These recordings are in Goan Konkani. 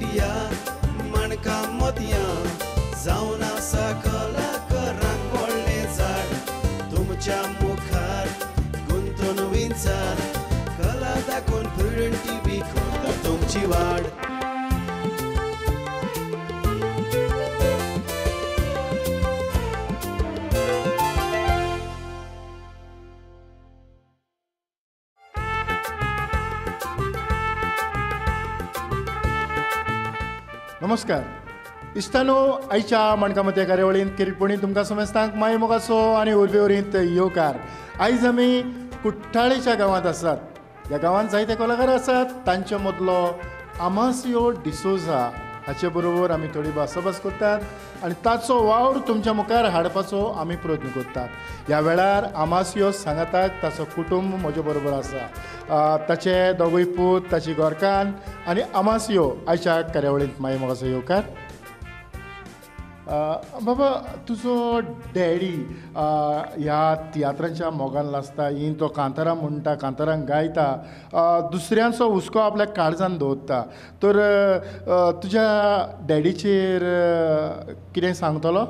चिडिया माणका मोतयां जावन आसा कलाकारांक व्हडलें झाड तुमच्या मुखार गुंतून विंचार कला दाखोवन प्रुडंट टीव्ही करता तुमची वाड. नमस्कार इश्टानो, आयच्या माणकामत्या कार्यावळींत किरीटपणी तुमकां समेस्तांक माय मोगाचो आनी उर्बेवरींत येवकार. आयज आमी कुठ्ठाळेच्या गांवांत आसात. ह्या गांवांत जायते कलाकार आसात. तांचे मदलो आमासियो डिसोजा हाचे बरोबर आमी थोडी भासाभास करतात आनी ताचो वावर तुमच्या मुखार हाडपाचो आमी प्रयत्न करतात. ह्या वेळार आमासियो सांगाताक ताचो कुटुंब म्हजे बरोबर आसा. ताचे दोगूय पूत, ताची घरकान्न आनी आमासियो आयच्या कार्यावळींत माय मोगाचो येवकार. बाबा, तुजो डॅडी ह्या तियात्रांच्या मोगान लासता, ही तो कांतारां म्हणटा, कांतारांक गायता, दुसऱ्यांचो हुस्को आपल्या काळजान दवरता. तर तुज्या डॅडीचेर कितें सांगतलो?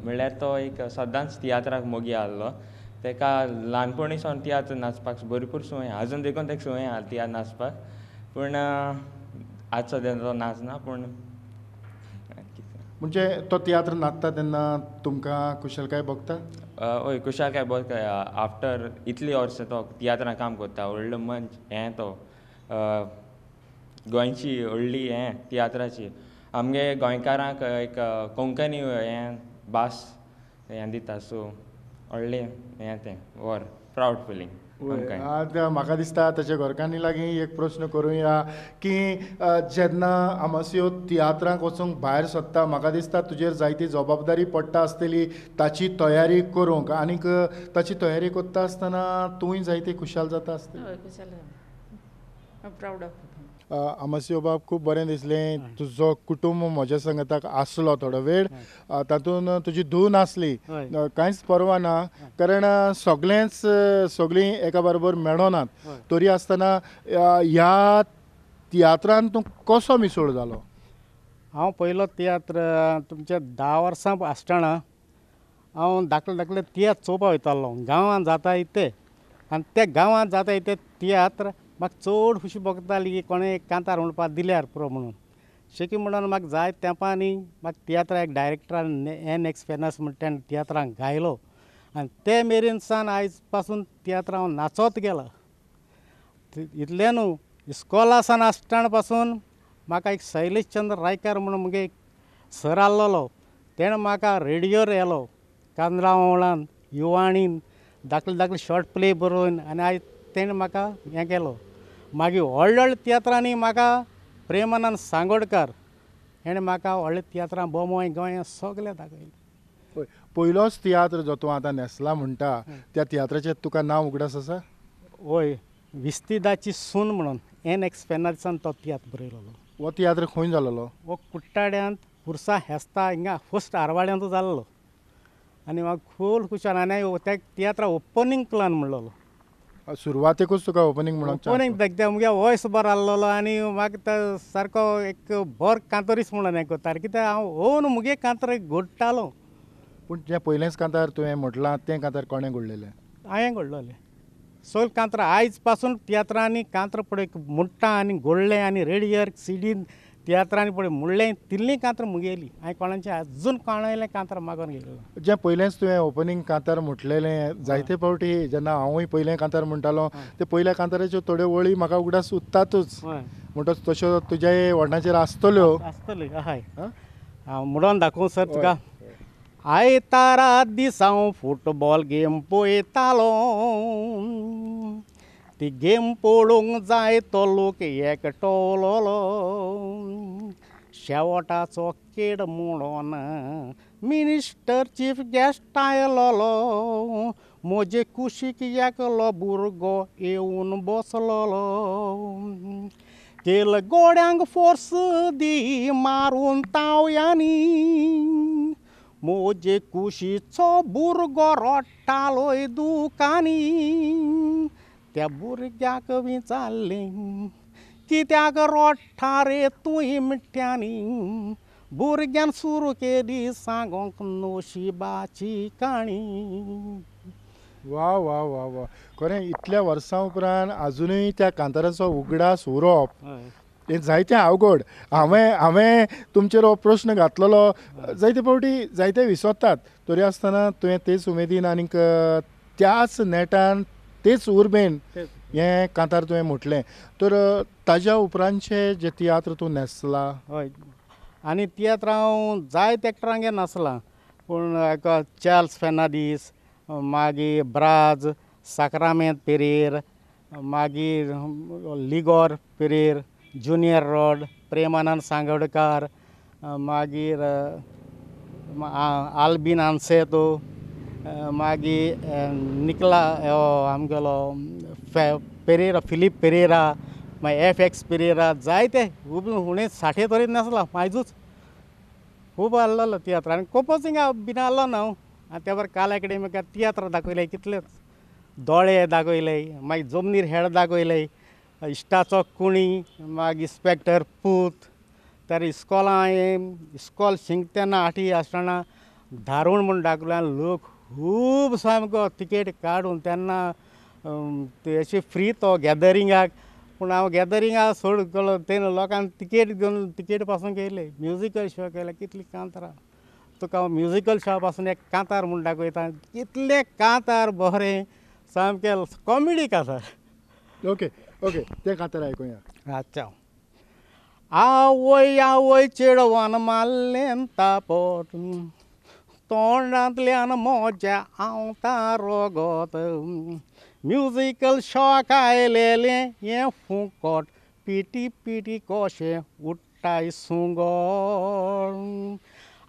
म्हणल्यार तो एक सदांच तियात्राक मोगी आहलो. तेका ल्हानपणी सावन तियात्र नाचपाक भरपूर संवय, आजून देखून तेका संवय आहा तियात्र नाचपाक. पूण आज सद्या तो नाचना. पूण म्हणजे तो तियात्र नाचता तेन्ना तुमकां कुशलकाय भोगता? हय, कुशालकाय भोगता. आफ्टर इतली वर्सां तो तियात्रान काम करता. व्हडलो मंच हें तो गोंयची व्हडली हें तियात्राची आमगे गोंयकारांक एक कोंकणी हें भास हें दिता. सो व्हडलें हें तें वर प्रावड फिलींग. आतां म्हाका दिसता ताच्या घरकान्नी लागीं एक प्रस्न करुया की जेन्ना आमासियो तियात्रांक वचूंक भायर सरता, म्हाका दिसता तुजेर जायती जबाबदारी पडटा आसतली ताची तयारी करूंक, आनीक ताची तयारी करता आसतना तूंय जायती खुशाल जाता आसतली. हय, खुशाल, प्रावड ऑफ. आमासियो बाब, खूब बरें दिसलें तुजो कुटुंब म्हज्या संगताक आसलो थोडो वेळ, तातूंत तुजी धूव नासली, कांयच पर्वा ना, कारण सगळेंच सगळीं एका बरोबर मेळनात. तरी आसतना ह्या तियात्रान तूं कसो मिसळ जालो? हांव पयलो तियात्र तुमच्या 10 वर्सां आसतना हांव धाकले धाकले तियात्र चोवपा वयतालो. गांवांत जाता ते, आनी त्या गांवांत जाता ते तियात्र म्हाका चड खुशी भोगताली की कोणें एक कांतार म्हणपाक दिल्यार पुरो म्हणून. शेकी म्हणून म्हाका जायत तेंपांनी म्हाका तियात्राक एक डायरेक्टरान एन एक्स फेनस म्हणटा तेणें तियात्रांक गायलो आनी ते मेरेन सान आयज पासून तियात्रां हांव नाचत गेला. इतलें न्हू, इस्कोला सान आसतना पासून म्हाका एक शैलेश चंद्र रायकार म्हणून मुगे एक सर आहलोलो, तेणें म्हाका रेडियोर येलो कांदळा ओवळान युवाणीन धाकले धाकले शॉर्ट प्ले बरोवन आनी आयज तेणें म्हाका हें केलो. मागीर व्हडले व्हडले तियात्रांनी म्हाका प्रेमानंद सांगोडकर हेणें म्हाका व्हडले तियात्रां बोमोय गोंय सगळें दाखयलें. पयलोच तियात्र जो तूं आतां न्हेसला म्हणटा त्या तियात्राचें तुका नांव उगडास आसा? हय, विस्तिदाची सून म्हणून एन एक्स फेनासान तो तियात्र बरयलेलो. हो तियात्र खंय जालेलो? हो कुट्टाड्यांत पुरसा हेस्ता हिंगा फर्स्ट आरवाड्यांत जाल्लो आनी म्हाका खूब खुशाल. आनी त्या तियात्रा ओपनींग प्लान म्हणलेलो. सुरवातेकूच तुका ओपनींग म्हणून? ओपनींग दाखयता मुगे वॉयस बरो आहलोलो आनी म्हाका सारको एक बरो कांतरीस म्हणून हें करता, कित्याक हांव ओन मुगे कांतर घडटालो. पूण जें पयलेंच कांतार तुवें म्हटलां तें कांतार कोणें घडलेलें? हांवें घडलेलें सगळें कांतर. आयज पासून तियात्रांनी कांतर पळय म्हणटा आनी घडलें आनी रेडियोर सिडीन तियात्रांनी पळय म्हणलें तितलीं कांतर मुगेली. हांवें कोणाचें अजून कोणालें कांतर मागोन घेतलें. जें पयलेंच तुवें ओपनींग कांतार म्हटलेलें, जायते फावटी जेन्ना हांवूय पयलें कांतार म्हणटालो ते पयल्या कांताराच्यो थोड्यो वळी म्हाका उगडास उरतातूच. म्हणटच तश्यो तुज्या वोंठाचेर आसतल्यो. आसतल्यो, हय. हांव म्हणून दाखोवं सर तुका? आयतारा दिसा हांव फुटबॉल गेम पळयतालो, ती गेम पळोवंक जाय तो लोक एकटोलोलो, शेवटाचो खेळ म्हणून मिनिस्टर चीफ गेस्ट आयलोलो, म्हजे कुशीक एकलो भुरगो येवन बसलोलो, तेल गोड्यांक फोर्स दी मारून तावयांनी, म्हजे कुशीचो भुरगो रडटालोय दुकांनी, त्या भुरग्याक विचारलें कित्याक रोडटा रे तूं मिठ्यांनी भुरग्यान सुरू केली सांगोंक नशिबाची काणी. वा वा वा वा, खरें इतल्या वर्सां उपरांत आजुनूय त्या कांताराचो उगडास उरप हें जायतें अवघड. हांवें हांवें तुमचेर हो प्रश्न घातलेलो जायते फावटी जायते विसरतात, तरी आसतना तुवें तेच उमेदीन आनीक त्याच नेटान तेच उर्बेन हें कांतार तुवें म्हटलें. तर ताज्या उपरांतचे जे तियात्र तूं न्हेसला? हय, आनी तियात्र हांव जायते एक्टरांगेर नाचलां, पूण चार्ल्स फेर्नांदीस, मागीर ब्राज, साक्रामेंत पेरेर, मागीर लिगोर पेरेर, जुनियर रॉड, प्रेमानंद सांगोडकार, मागीर आल्बीन आन्सेतो, मागीर निकला आमगेलो पेरेरा, फिलीप पेरेरा, मागीर एफ एक्स पेरेरा, जायते खूब उणें साठे तरी नासला आयजूच खूब आहलोलो तियात्र. आनी कंपोजींग बीन आहलो ना हांव, आनी त्या भायर काल एकाडेमीक तियात्र दाखयले कितलेच, दोळे दाखयले, मागीर जमनीर हेड दाखयले, इश्टाचो कुणी, मागीर इन्स्पेक्टर पूत, तर इस्कॉलां हांवें इस्कॉल शिकता तेन्ना आठवी आसतना धारूण म्हूण दाखयलें, लोक खूब सामको तिकेट काडून तेन्ना अशी फ्री तो गॅदरिंगाक, पूण हांव गॅदरिंगाक सोड केलो ते लोकांक तिकेट घेवन तिकेट पासून केले. म्युजिकल शो केले कितली कांतारां, तुका हांव म्युजिकल शो पासून एक कांतार म्हूण दाखयता, कितले कांतार बरें सामकें कॉमेडी कांतार. ओके ओके, तें कांतार आयकुया. अच्छा. आवय आवय चेडवान मारलें तापोट, तोंडांतल्यान म्हज्या हांवता रोगोत, म्युजिकल शॉक आयलेलें हें फुकट, पिटी पिटी कशें उडटाय सुंगोर,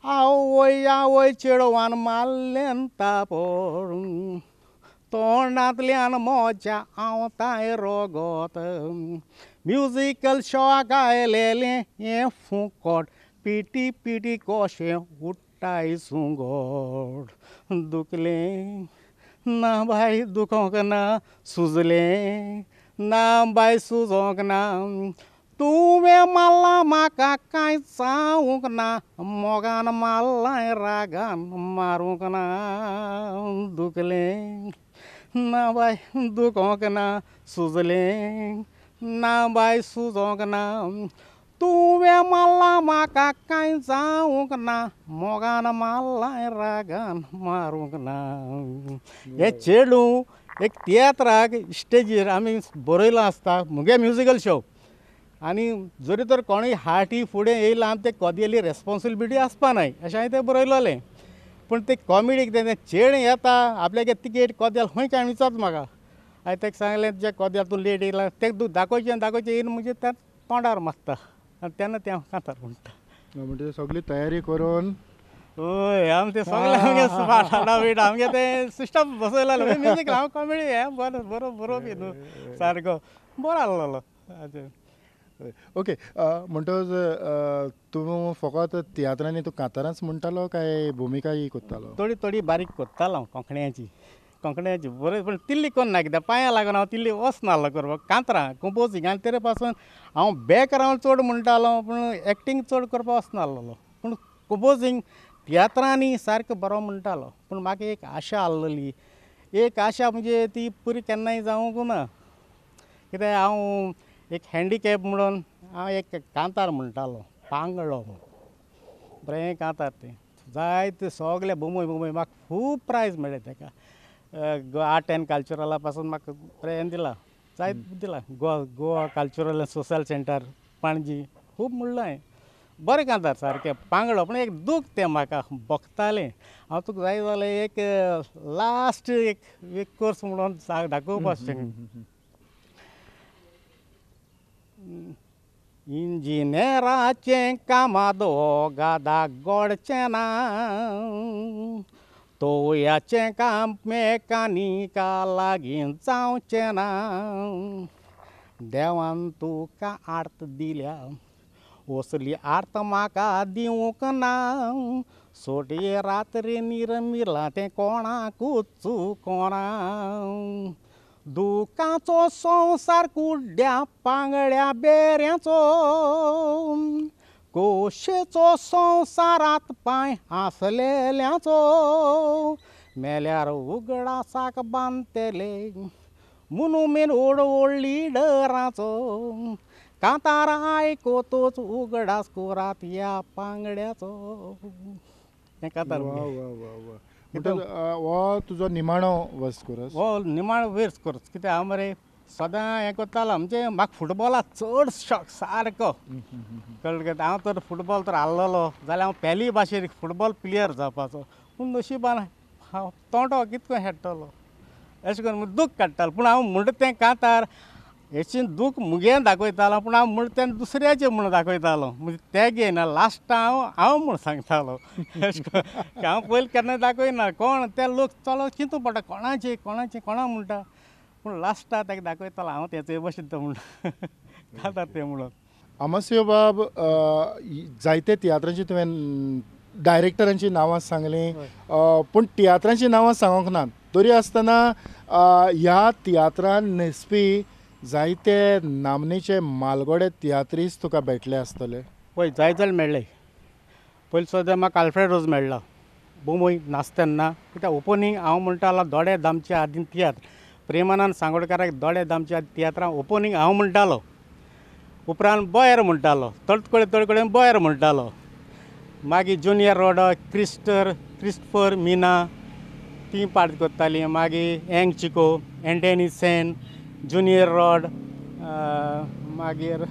आवय आवय चेडवान मारलें तापोट, तोंडांतल्यान म्हज्या हांवताय रोगोत, म्युजिकल शॉक आयलेलें हें फुकट, पिटी पिटी कशें उडटाय सुंगोर, दुखलें ना बाय दुखोंक ना, सुजलें ना बाय सुजोंक ना, तुवें मारलां म्हाका कांय जावंक ना, मोगान मारलां रागान मारूंक ना, दुखलें ना बाय दुखोंक ना, सुजलें ना बाय सुजोंक ना, तुवें मारलां म्हाका कांय जावंक ना, मोगान मारलां रागान मारूंक ना. हें चेडूं एक तियात्राक स्टेजीर आमी बरयलां आसता मुगे म्युजिकल शो, आनी जरी तर कोणूय हाटी फुडें येयला आनी ते कदेली रेस्पोन्सिबिलिटी आसपा नाय अशें हांवें तें बरयलेलें. पूण ते कॉमेडीक तें चेडूं येता आपल्यागे तिकेट कदेल खंय काय विचारता म्हाका, हांवें ताका सांगलें तुज्या कदेल तूं लेट येयला, तेका तूं दाखोवचें दाखोवचें येयन म्हणजे त्या तोंडार मारता आनी तेन्ना तें हांव कांतार म्हणटा. म्हणजे सगळी तयारी करून? हय, आम तें सगळें आमगे हाडा बिडा आमगे तें सिस्टम बसयलें म्युजीक, हांव कॉमेडी हें बरो बरो बरोवपी न्हू सारको बरो आहलोलो. ओके, म्हणटकच तूं फकत तियात्रांनी तूं कांतारांच म्हणटालो काय भुमिकाय करतालो? थोडी थोडी बारीक करतालो हांव, कोंकण्याची कोंकण्याची बरें, पूण तिल्ली कोन्ना कित्याक पांयां लागून हांव तिल्ली वचनासलो करपाक कांतरां कंपोजींग. आनी तेरे पासून हांव बॅकग्रावंड चड म्हणटालो, पूण एक्टींग चड करपाक वचनासलो, पूण कंपोजींग तियात्रांनी सारको बरो म्हणटालो. पूण म्हाका एक आशा आहलेली, एक आशा म्हणजे ती पुरी केन्नाय जावंक ना, कित्याक हांव एक हँडिकॅप म्हणून हांव एक कांतार म्हणटालो, पांगळो म्हूण, बरें कांतार तें जायते सगळे बोंबय बोंबय म्हाका खूब प्रायज मेळ्ळें तेका, आर्ट एंड कल्चरला पासून म्हाका बरें हें दिलां, जायत दिलां, Goa Goa cultural and social centre Panaji खूब म्हणलां हांवें, बरें कांतार सारकें पांगळो. पूण एक दूख तें म्हाका भोगतालें, हांव तुका जाय जाल्यार एक लास्ट एक एक कोर्स म्हणून दाखोवपाक शकता. इंजिनियराचें कामाद हो गादा गोडचें ना, तोवयाचें काम मेकानिका लागीं जावचें ना, देवान तुका आर्त दिल्या असली आर्त म्हाका दिवंक ना, सोटये रात्री निरमिलां तें कोणाकूच चुकोना, दुकाचो संवसार कुड्ड्या पांगड्या बेऱ्यांचो कोशेचो संवसारात पांय आसलेल्यांचो मेल्यार उगडासाक बांदतले मुनुमेन ओड ओड लिडराचो कांतार आयकोतोच उगडास कोरात ह्या पांगड्याचो. हें कांतार हो तुजो निमाणो वर्स कोरस. हो निमाणो वर्स कोरस कित्याक हांव मरे सदां हें करतालो म्हणजे म्हाका फुटबॉला चड शॉक सारको कळ्ळें. हांव तर फुटबॉल तर आहलोलो जाल्यार हांव पेली भाशेन फुटबॉल प्लेयर जावपाचो पूण नशिबान हांव तोंडो कितको खेळटलो अशें करून दूख काडटालो. पूण हांव म्हणटा तें कांतार हेची दूख मुगे दाखयतालो पूण हांव म्हणटा तें दुसऱ्याचें म्हूण दाखयतालो म्हणजे तें घेयना लास्टाक हांव हांव म्हूण सांगतालो अशें करून हांव पयलीं केन्ना दाखयना कोण ते लोक चलो चिंतू पडटा कोणाचे कोणाचे कोणा म्हणटा पूण लास्टाक ताका दाखयतालो हांव तेचे भशेन तो म्हणून कांतार तें म्हणून. आमासियो बाब, जायते तियात्रांची तुवें डायरेक्टरांची नांवां सांगलीं पूण तियात्रांची नांवां सांगूंक ना, तरी आसतना ह्या तियात्रान न्हेसपी जायते नामनेचे मालगोडे तियात्रीस्त तुका भेटले आसतले. पळय जायते जाण मेळ्ळे. पयलीं सद्दां म्हाका आल्फ्रेड रोज मेळ्ळो बोंबय नाचता तेन्ना कित्याक ओपनींग हांव म्हणटालो दोडे दामचे आदीं तियात्र प्रेमानंद सांगोडकाराक दोडे दामचे आदीं तियात्रां ओपनींग हांव म्हणटालो. उपरांत बोयर म्हणटालो तडकडे तडकडे बोयर म्हणटालो. मागीर ज्युनियर रोडो क्रिस्टफर मिना ती पार्ट करताली. मागीर एंग चिको एंटनी सेन ज्युनियर रॉड मागीर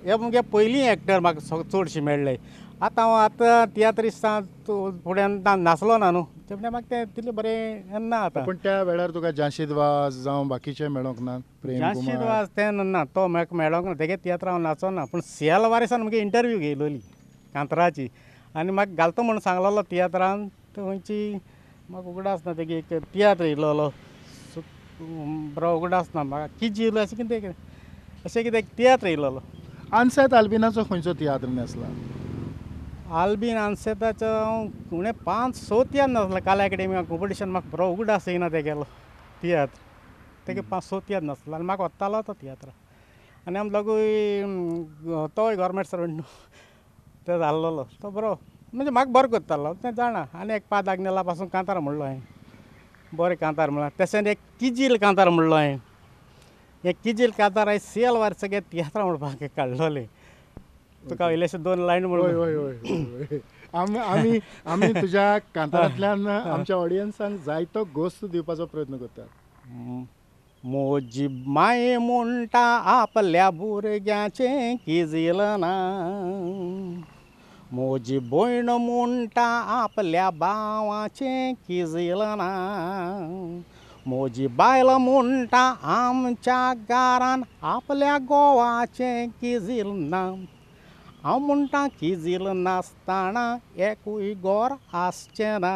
हे मुगे पयलीं एक्टर म्हाका चडशे मेळ्ळे. आतां हांव आतां तियात्रिस्तां फुड्यान नासलो ना न्हू ते म्हाका तें तितलें बरें ना आतां. पूण त्या वेळार तुका जाशीद वाज जावं बाकीचे मेळोंक ना? जाशीद वाज तें ना तो म्हाका मेळोंक ना तेगे तियात्र हांव नाचो ना. पूण सियाल वारेसान मुगे इंटरव्यू घेयलोली कांतराची आनी म्हाका घालता म्हूण सांगलोलो तियात्रान खंयची म्हाका उगडास ना तेगे एक तियात्र येयलोलो बरो उगडास ना म्हाका किजील अशें कितें अशें कितें तियात्र येयलोलो. आन्सेत आल्बिनाचो खंयचो तियात्र न्हेसला? आल्बीन आन्सेताचो हांव उणें 5-6 तियात्र नासलो काला एकेडमी कॉम्पिटिशन म्हाका बरो उगडास येयना तेगेलो तियात्र तेगे 5-6 तियात्र नासलो आनी म्हाका वत्तालो तो तियात्र. आनी आम दोगूय तोय गोवोरमेंट सर्वंट न्हू तो जाल्लोलो तो बरो म्हणजे म्हाका बरो करतालो तें जाणा. आनी एक पाद आग्नेला पासून कांतार म्हणलो हांवें बरें कांतार म्हणलां. तशेंच एक किजील कांतार म्हणलो हांवें. एक किजील कांतार हांवें सेल वार सगळे तियात्रां म्हणपाक काडलोले. तुका इल्लेशे 2 लायन म्हणून. हय हय हय आमी तुज्या कांतारांतल्यान आमच्या ऑडियन्सांक जायतो गोश्त दिवपाचो प्रयत्न करता. मोजी माये म्हणटा आपल्या भुरग्याचें किजील ना, मोजी भयण म्हणटा आपल्या भावाचें किजील ना, मोजी बायल म्हणटा आमच्या घरान आपल्या घोवाचें किजील ना. हांव म्हणटा किजील नासतना एकूय गोर आसचें ना.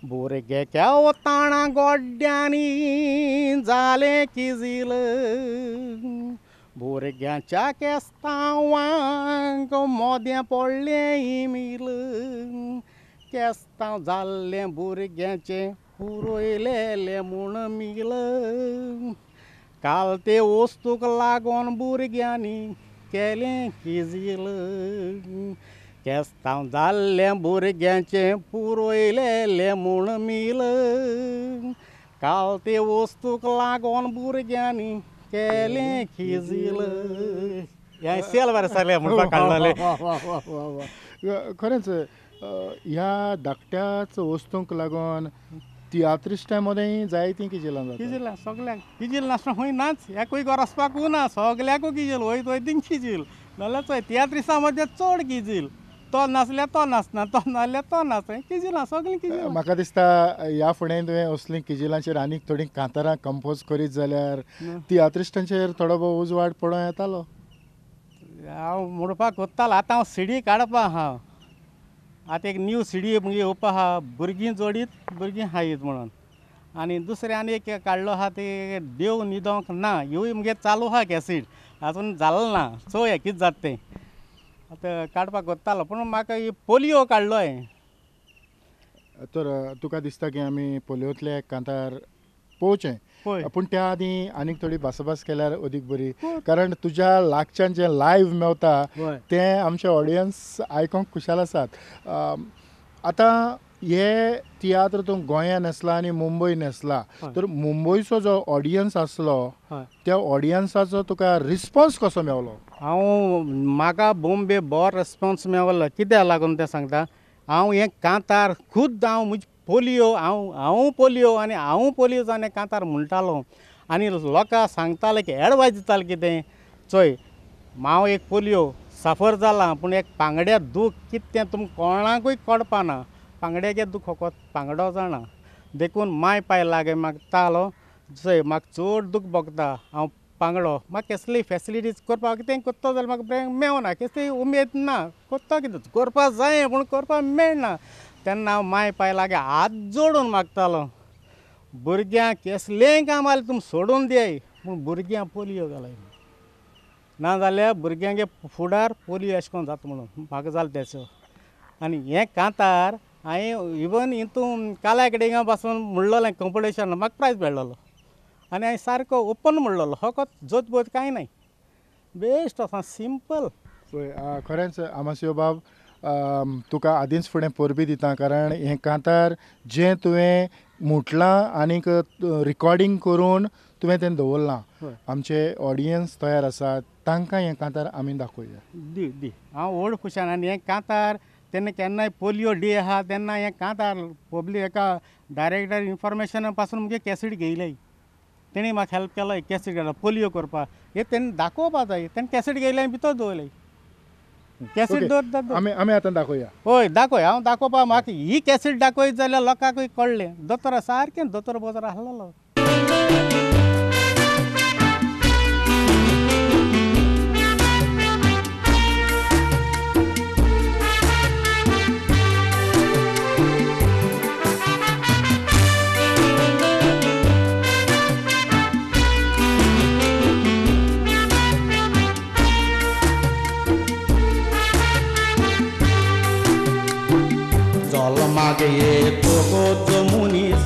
भुरगे केवताणा गोड्ड्यांनी जालें किजील, भुरग्यांच्या केस्तांवांक मोदें पडलें इमील, केस्तांव जाल्लें भुरग्यांचें पुरयलेलें म्हूण मील, काल ते वस्तूक लागून भुरग्यांनी केलें किजील, केस्तांव जाल्लें भुरग्यांचें पुरयलेलें म्हूण मील, काल ते वस्तूक लागून भुरग्यांनी केलें किजील. हें सेल बरें सगळें म्हणपाक काडलेलें. खरेंच ह्या धाकट्याच वस्तूंक लागून तियात्रिस्टां मदें जायतीं किजिलां जाता. किजिलां सगळ्यांक किजील नासतना खंय नाच एकूय घर वचपाकूय ना सगळ्याकूय किजील वयत वयत थिंग किजील नाल्यार चोय तियात्रिस्तां मदें चड किजील तो नासल्यार तो नाचना तो नासल्यार तो नाचना किजिलां सगळीं किजिलां. म्हाका दिसता ह्या फुडें तुवें असलीं किजिलांचेर आनीक थोडीं कांतारां कंपोज करीत जाल्यार तियात्रिस्टांचेर थोडो भोव उजवाड पडों येतालो. हांव म्हणपाक कोत्तालो आतां हांव सिडी काडपा आहा. आतां एक न्यू सिडी मुगे येवपा आहा भुरगीं जोडीत भुरगीं हायत म्हणून. आनी दुसरें आनी एक काडलो आहा ते देव न्हिदोंक ना ह्यूय मुगे चालू आहा कॅसीट आजून जालें ना चोया कितें जाता तें आतां काडपाक कोत्तालो. पूण म्हाका पोलियो काडलो हांवें. तर तुका दिसता की आमी पोलियोंतले कांतार पळोवचें, पूण त्या आदीं आनीक थोडी भासाभास केल्यार अदीक बरी, कारण तुज्या लागच्यान जें लायव्ह मेवता तें आमचे ऑडियन्स आयकोंक खुशाल आसात. आतां हे तियात्र तूं गोंया न्हेसला आनी मुंबय न्हेसला, तर मुंबयचो जो ऑडियन्स आसलो त्या ऑडियन्साचो तुका रिस्पॉन्स कसो मेवलो? हांव म्हाका बॉम्बे बरो रिस्पॉन्स मेवलो. कित्याक लागून तें सांगता, हांव हें कांतार खुद्द हांव म्हजी पोलियो, हांव हांव पोलियो आनी हांव पोलियो जावन हें कांतार म्हणटालो आनी लोकांक सांगताले की एडवायज दिताले कितें, चोय हांव एक पोलियो साफर जाला पूण एक पांगड्या दूख कितें तें तुमकां कोणाकूय कळपा ना, पांगड्याचें दूख फकत पांगडो जाणा, देखून माय पाय लागीं मागतालो, चोय म्हाका चड दूख भोगता, हांव पांगडो, म्हाका कसली फेसिलिटीज करपाक कितें करता जाल्यार म्हाका मेवना, कसली उमेद ना, करता कितें करपाक जाय पूण करपाक मेळना. तेन्ना हांव माय पाय लागीं हात जोडून मागतालो, भुरग्यांक कसलेंय काम आसलें तुमी सोडून दियाय पूण भुरग्यांक पोलियो घालाय, ना जाल्यार भुरग्यांगे फुडार पोलियो अशें करून जाता म्हणून म्हाका जालें तेचो. आनी हें कांतार हांवें इवन हितून काल्या कडेन पासून म्हणलेलें कॉम्पिटिशन, म्हाका प्रायज मेळ्ळो आनी हांवें सारको ओपन म्हणलेलो, फकत जोत बोत कांय न्हय, बेस्ट आसा सिंपल. पळय खरेंच आमासियो बाब तुका आदींच फुडें परबीं दिता, कारण हें कांतार जें तुवें म्हटलां आनीक रिकॉर्डींग करून तुवें तें दवरलां, आमचे ऑडियन्स तयार आसा, तांकां हें कांतार आमी दाखोवया. दी दी हांव व्हड खुशान. आनी हें कांतार तेन्ना केन्नाय पोलियो डे आहा तेन्ना हें कांतार पब्लीक एका डायरेक्टर इन्फॉर्मेशना पासून मुगे कॅसेट घेयले, तेणी म्हाका हेल्प केलो कॅसेट घालप पोलियो करपाक, हें तेणी दाखोवपा जाय, तेणी कॅसेट घेयले आनी भितर दवरले. कॅसेट दवर आमी आमी आतां दाखोवया. हय दाखय, हांव दाखोवपा म्हाका ही कॅसेट दाखयत जाल्यार लोकांकूय कळ्ळें, दोतोर सारकें दोतोर बोतोर आसलेलो. येतकच मनीस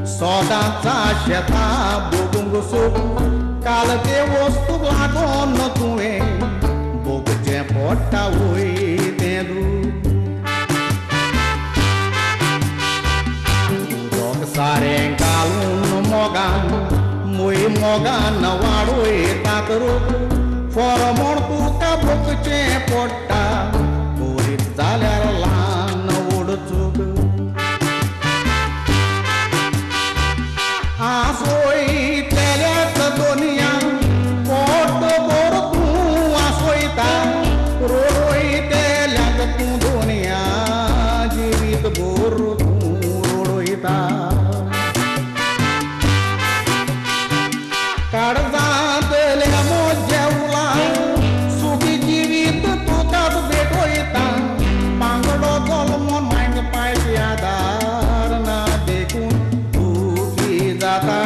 सदांच शेता भोगूंक सूख, काल ते वस्तूक लागून तुवें भोगचें पडटा वय तें दूख. उदक सारें घालून मोगान मुय मोगान वाडयतात रूख, फर म्हण तुका भोगचें पडटा करीत जाल्यार ल्हान व्हड चूक. आसोयतल्याच दोनया पोट भर तूं आसोयता, रोडयतल्याक तूं दोनया जिवीत भर तूं रोडयता. काळजांतल्या म्हज्या उलान सुखी जिवीत तुकाच भेटयता, पांगडो जल्मोन मांय पायचे आदार ना देखून दुखी जाता,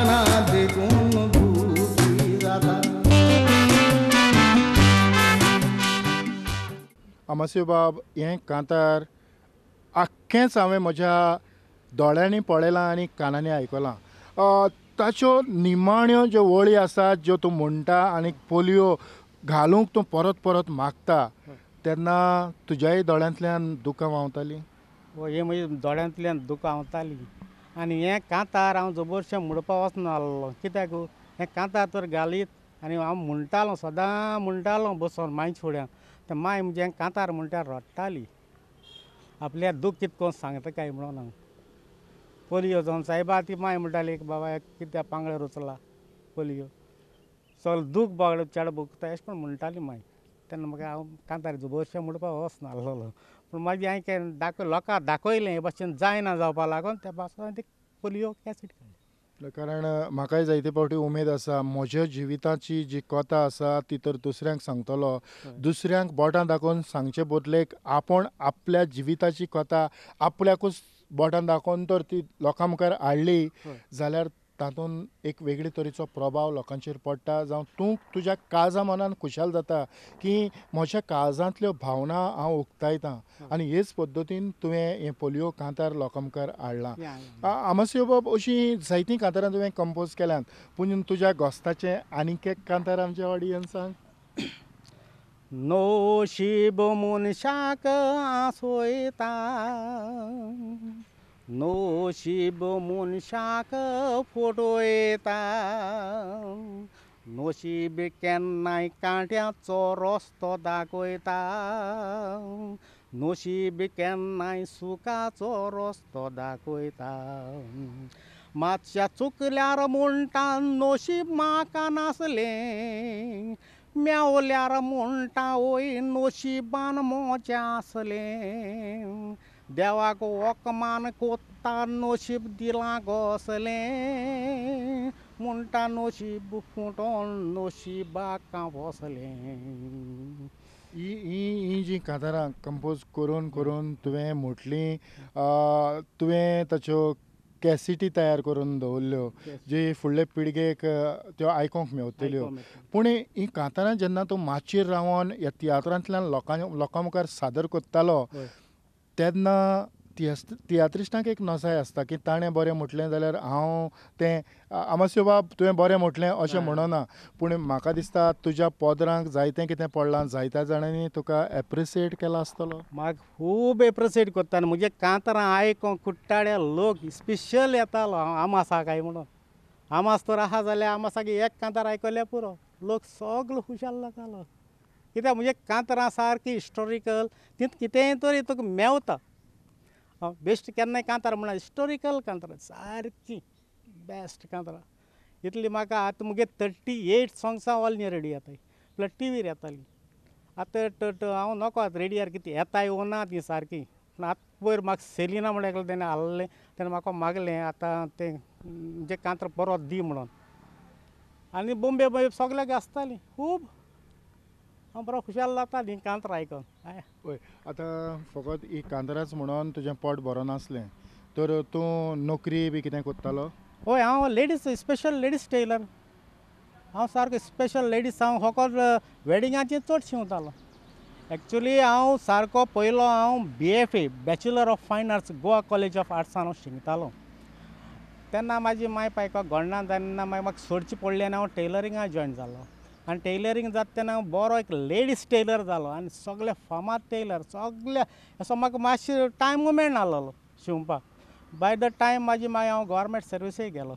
ना देखून दुखी जाता. आमासियो बाब, हें कांतार आख्खेंच हांवें म्हज्या दोळ्यांनी पळयलां आनी कानांनी आयकलां. ताच्यो निमाण्यो ज्यो वळी आसात ज्यो तूं म्हणटा आनी पोलियो घालूंक तूं परत परत मागता तेन्ना तुज्याय दोळ्यांतल्यान दुकां व्हांवतालीं? हे म्हज्या दोळ्यांतल्यान दुकां व्हांवतालीं. आनी हें कांतार हांव जबरशें म्हणपा वचना आसलो, कित्याक हें कांतार तर घालीत आनी हांव म्हणटालो, सदां म्हणटालो बसोन मांयच्या फुड्यान, ते माय म्हजें कांतार म्हणटा रडटाली, आपल्या दूख कितें कोण सांगता काय म्हणून. हांव पोलियो जावन सायबा ती माय म्हणटाली बाबा कित्याक पांगळे रुचला पोलियो, सगळें दूख बागडो चेडो भोगता अशें करून म्हणटाली माय. तेन्ना म्हाका हांव कांतार जबरशें म्हणपा वचना आसलो, पूण मागीर हांवें दाखय लोकांक दाखयलें हे भाशेन जायना जावपा लागून त्या पासून ती पोलियो कॅसेट काडली. कारण म्हाकाय जायते फावटी उमेद आसा म्हज्या जिविताची जी कथा आसा ती तर दुसऱ्यांक सांगतलो, दुसऱ्यांक बोटां दाखोवन सांगचे बदलेक आपूण आपल्या जिविताची कथा आपल्याकूच बोटां दाखोवन तर ती लोकां मुखार हाडली जाल्यार तातूंत एक वेगळे तरेचो प्रभाव लोकांचेर पडटा जावं तूं तुज्या काळजा मनान खुशाल जाता की म्हज्या काळजांतल्यो भावना हांव उक्तायता आनी हेच पद्दतीन तुवें हें पोलियो कांतार लोकां मुखार हाडलां. आमासियो बाब, अशीं जायतीं कांतारां तुवें कंपोज केल्यांत, पूण तुज्या गोस्ताचें आनीक एक कांतार आमच्या ऑडियन्सांक. नोशीब मनशाक आसोयता, नोशीब मनशाक फटयता, नोशीब केन्नाय कांट्याचो रस्तो दाखयता, नोशीब केन्नाय सुखाचो रस्तो दाखयता. मातशा चुकल्यार म्हणटा नोशीब म्हाका नासलें, मेवल्यार म्हणटा वय नोशिबान मोजें आसलें, देवाक वकमान कोत्ता नोशीब दिलां गोसलें, म्हणटा नोशीब फुटोन नोशिबाक बसलें. ही ही ही जी कांतारां कंपोज करून करून तुवें म्हटलीं, तुवें ताच्यो कॅसिटी तयार करून दवरल्यो जी फुडले पिळगेक त्यो आयकोंक मेवतल्यो. पूण हीं कांतारां जेन्ना तूं माचयेर रावन ह्या तियात्रांतल्यान लोकां मुखार सादर करतालो तेन्ना तियात्रिस्टांक एक नसाय आसता की ताणें बरें म्हटलें जाल्यार हांव तें आमासियो बाब तुवें बरें म्हटलें अशें म्हणना, पूण म्हाका दिसता तुज्या पदरांक जायतें कितें पडलां, जायत्या जाणांनी तुका एप्रिसिएट केला आसतलो. म्हाका खूब एप्रिसिएट करता आनी म्हजे कांतारां आयकोंक कुट्टाळे लोक स्पेशल येतालो. हांव आमास आहा काय म्हणून, आमास तर आहा जाल्यार आमासाक एक कांतार आयकल्यार पुरो, लोक सगलो खुशाल जातालो. कित्याक म्हजे कांतारां सारकी हिस्टोरिकल, तितूंत कितेंय तरी तुका मेवता. बेस्ट केन्नाय कांतार म्हणा हिस्टोरिकल कांतारां सारकी बेस्ट कांतारां इतली म्हाका. आतां मुगे 38 सोंग्सां ऑल नियर रेडियो येताय, प्लस टीवीर येताली. आतां हांव नको आतां रेडियार कितें येताय वो ना ती सारकी. पूण आतां पयर म्हाका सेलिना म्हणून एकलें तेणें हाडलें, तेणें म्हाका मागलें आतां तें जे कांतार परत दी म्हणून. आनी बोम्बे बोम्बे सगल्याक आसताली खूब. हांव बरो खुशाल जाता हीं कांतारां आयकोन. पळय आतां फकत ही कांतारांच म्हणून तुजें पोट बरो नासलें तर तूं नोकरी बी कितें करतालो? हय, हांव लेडीज स्पेशल लेडीज टेलर. हांव सारको स्पेशल लेडीज, हांव फकत वेडिंगाचें चड शिंवतालो. एक्चुली हांव सारको पयलो हांव BFA bachelor of fine arts Goa college of आर्ट्सान हांव शिकतालो. तेन्ना म्हाजी माय पायक घडना तेन्ना मागीर म्हाका सोडची पडली आनी हांव टेलरिंगा जॉयन जालो. आनी टेलरींग जाता तेन्ना हांव बरो एक लेडीज टेलर जालो आनी सगळे फामाद टेलर सगळे असो. म्हाका मातशें टायमूय मेळनासलो शिंवपाक. बाय the time म्हाजी मागीर हांव गव्हर्मेंट सर्विसूय गेलो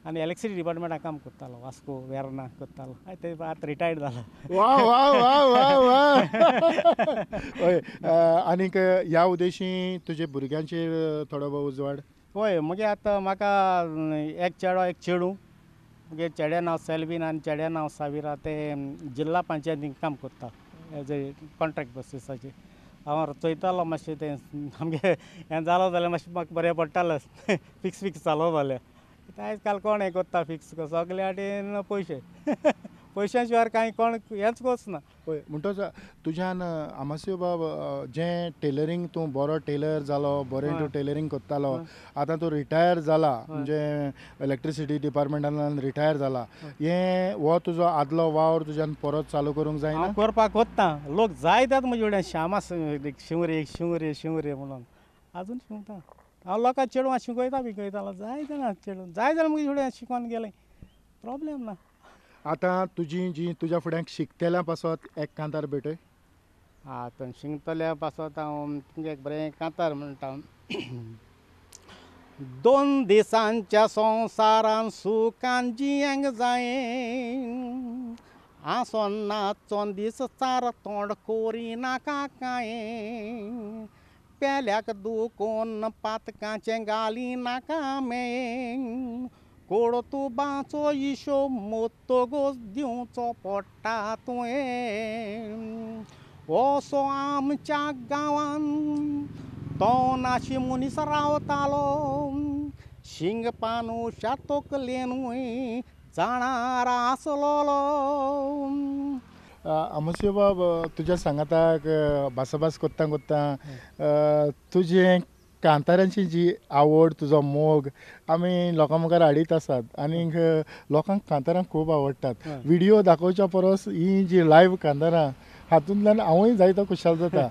आनी इलेक्ट्रिसिटी डिपार्टमेंटाक काम करतालो, वास्को वेर्ना करतालो. ते आतां रिटायर्ड जालो. वा वा वा वा वा. हय, आनीक ह्या उद्देशी तुजे भुरग्यांचेर थोडो भोव उजवाड. हय, मुगे आतां म्हाका एक चेडो एक चेडूं. मुगे चेड्या नांव सेल्वीन आनी चेड्या नांव साविरा. ते जिल्ला पंचायतीन काम करता एज ए कॉन्ट्रॅक्ट बेसिसाचेर. हांव चोयतालो मातशें तें आमगे हें जालो जाल्यार मातशें म्हाका बरें पडटालें. फिक्स फिक्स जालो जाल्यार आयज काल कोण हें करता फिक्स, सगल्या वाटेन पयशे, पयशां शिवाय कांय कोण हेंच वचना. पळय म्हणटच तुज्यान आमासियो बाब जें टेलरींग तूं बरो टेलर जालो, बरें तूं टेलरींग करतालो, आतां तूं रिटायर जाला, म्हणजे इलेक्ट्रिसिटी डिपार्टमेंटांतल्यान रिटायर जाला, हें हो तुजो आदलो वावर तुज्यान परत चालू करूंक जायना? करपाक कोत्ता, लोक जायतात म्हजे कडेन श्यामा शिंवरे शिंवरे शिंवरे म्हणून आजून शिंवता हांव. लोकांक चेडवां शिकयता बिकयतालो, जाय जाणां चेडूं जाय जाल्यार म्हजे फुडें शिकोन गेलें, प्रोब्लेम ना. आतां तुजी जी तुज्या फुड्यांक शिकतल्या पासत एक कांतार भेटय. आतां शिकतल्या पासत हांव तुमगे एक बरें कांतार म्हणटा. दोन दिसांच्या संवसारान सुखान जियेंक जाय, आसोन नाचोन दीस चार तोंड कोरिनाका कांय, पेल्याक दुकोन पातकाचें घाली नाका मेन, कोडतुबाचो इशो मोत्तगोज दिवचो पडटा तुवें, असो आमच्या गांवान तो नाशी मनीस रावतालो, शिंग पानुशा तकलेनूय जाणार आसलोलो. आमोसियो बाब, तुज्या सांगाताक भासाभास करता करता तुजें कांतारांची जी आवड, तुजो मोग आमी लोकां मुखार हाडीत आसात आनीक लोकांक कांतारां खूब आवडटात. व्हिडियो दाखोवच्या परस ही जी लायव्ह कांतारां हातूंतल्यान हांवूय जायतो खुशाल जाता.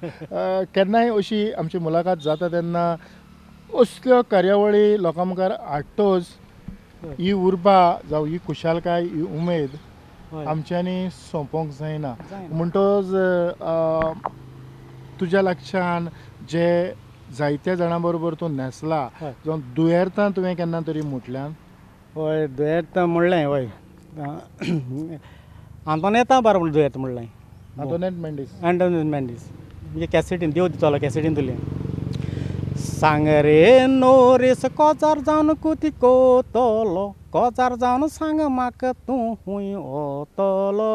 केन्नाय अशी आमची मुलाखत जाता तेन्ना असल्यो कार्यावळी लोकां मुखार हाडटोच ही उर्बा जावं ही खुशालकाय, ही उमेद आमच्यांनी सोंपोवंक जायना. म्हणटोच तुज्या लक्षान जे जायत्या जाणां बरोबर तूं न्हेसला, जावं दुयेंतां तुवें केन्ना तरी म्हटल्यान? हय, दुयेंत म्हणलें. हय, आंतोनेता बरोबर दुयेंत म्हणलें. आंतोनेत मेंडीस. आंतोनेत मेंडीस म्हणजे कॅसेटीन देव दितलो कॅसेटीन तुलें. सांग रे नोरेस कोजार जावन कुती कोतलो, कोजार जावन सांग म्हाका तूं हुंय वतलो,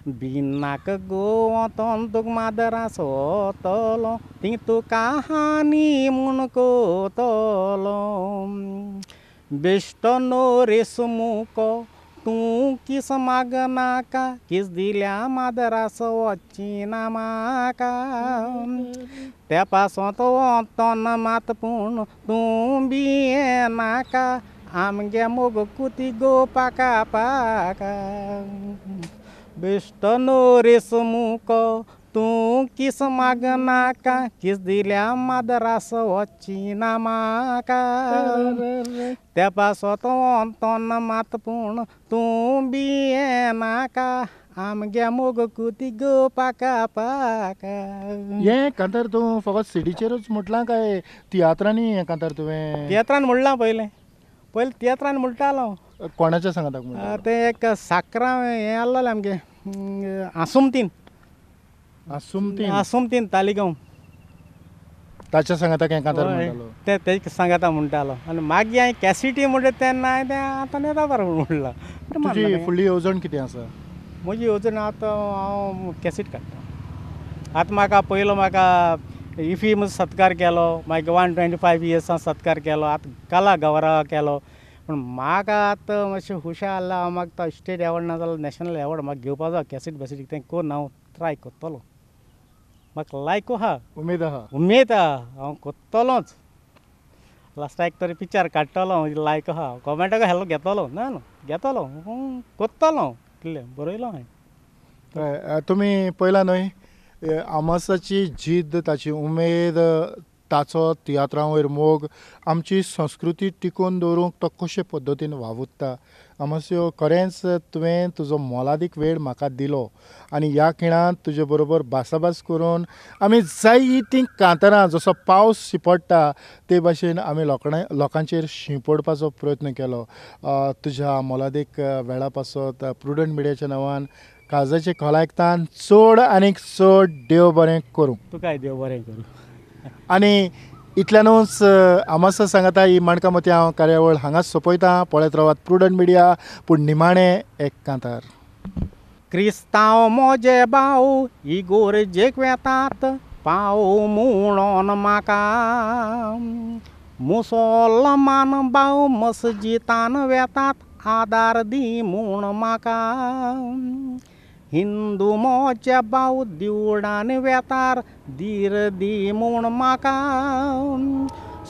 बिनाक गोवतोन तुका मादरास वतलो, तीं तुका हानी म्हूण कोतलो, बेश्टो नोरेस मुको तूं किस मागनाका, किस दिल्या मादरास वचीना म्हाका, त्या पासत वतन मात पूण तूं भियेनाका, आमगे मोग कुती गो पाका पाका, बेश्टो नोरेस मुको तूं किस मागनाका, किस दिल्या मादरास वचीना म्हाका, त्या पासत वतन मात पूण तूं भियेनाका, आमगे मोग कुती गो पाका पाका. हें कांतार तूं फकत सिडीचेरूच म्हटलां काय तियात्रांनी हें कांतार तुवें? तियात्रान म्हणलां. पयलें पयलें तियात्रान म्हणटालो. कोणाच्या सांगाताक म्हणटालो? तें एक साकरां हें आसलेलें आमगें आसुमतीन. आसुमतीन? आसुमतीन तालिगांव. ताच्या सांगाताक हें कांतार म्हणटालो? तें तेजे सांगाता म्हणटालो. आनी मागीर हांवें कॅसिटी म्हणटा तेन्ना हांवें तें आतां नेता बरोबर म्हणलां. तुजी फुडली येवजण कितें आसा? म्हजी येवजण आतां हांव कॅसेट काडटा. आतां म्हाका पयलो म्हाका इफी सत्कार केलो, मागीर 125 इयर्सां सत्कार केलो, आतां कला गौरव केलो. पूण म्हाका आतां मातशें हुशार हांव म्हाका तो स्टेट एवॉर्ड ना जाल्यार नॅशनल एवॉर्ड म्हाका घेवपा जाय. कॅसेट बेसेट तें करून हांव ट्राय करतलो. म्हाका लायक आहा, उमेद आहा, उमेद आहा, हांव करतलोच. लास्टाक तरी पिक्चर काडटलो, लायक आहा, गव्हर्मेंटाक हेल्प घेतलो ना न्हू घेतलो, करतलो इतलें बरयलो हांवें. तुमी पळयला न्हय आमोसाची जिद्द, ताची उमेद, ताचो तियात्रां वयर मोग, आमची संस्कृती टिकोवन दवरूंक तो कशे पद्दतीन वावुरता. आमोस्यो, खरेंच तुवें तुजो मोलादीक वेळ म्हाका दिलो आनी ह्या खिणांत तुजे बरोबर भासाभास करून आमी जायतीं कांतारां जसो पावस शिंपडटा ते भाशेन आमी लोकांचेर शिंपडपाचो प्रयत्न केलो. तुज्या मोलादीक वेळा पासत प्रुडंट मिडियाच्या नांवान काळजाचे खोलायकतान चड आनीक चड देव बरें करूं. तुकाय देव बरें करूं. आनी इतल्यानूच आमासा सांगता ही माणकां मोतयां हांव कार्यावळ हांगाच सोंपयता. पळयत रावात प्रुडंट मिडिया. पूण निमाणें एक कांतार. क्रिस्तांव म्हजे भाव इगोर्जेक वेतात पाव म्हणून म्हाका, मुसलमान भाव मस्जिदान वेतात आदार दी म्हूण म्हाका, हिंदू म्हजे भाव देवळान वेतार धीर दी म्हूण म्हाका,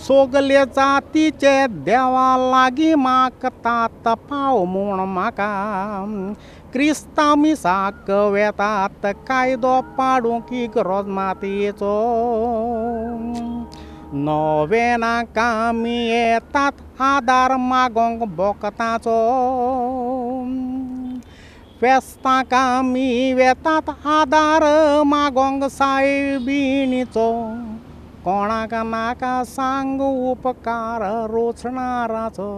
सगले जातीचे देवा लागीं मागतात पाव म्हूण म्हाका, क्रिस्तांव मिसाक वेतात कायदो पाडूंक इगरोज मातयेचो, नोवेनाक आमी येतात आदार मागोंक बोकताचो, फेस्ताक आमी वेतात आदार मागोंक सायबिणीचो, कोणाक नाका सांग उपकार रोचणाराचो.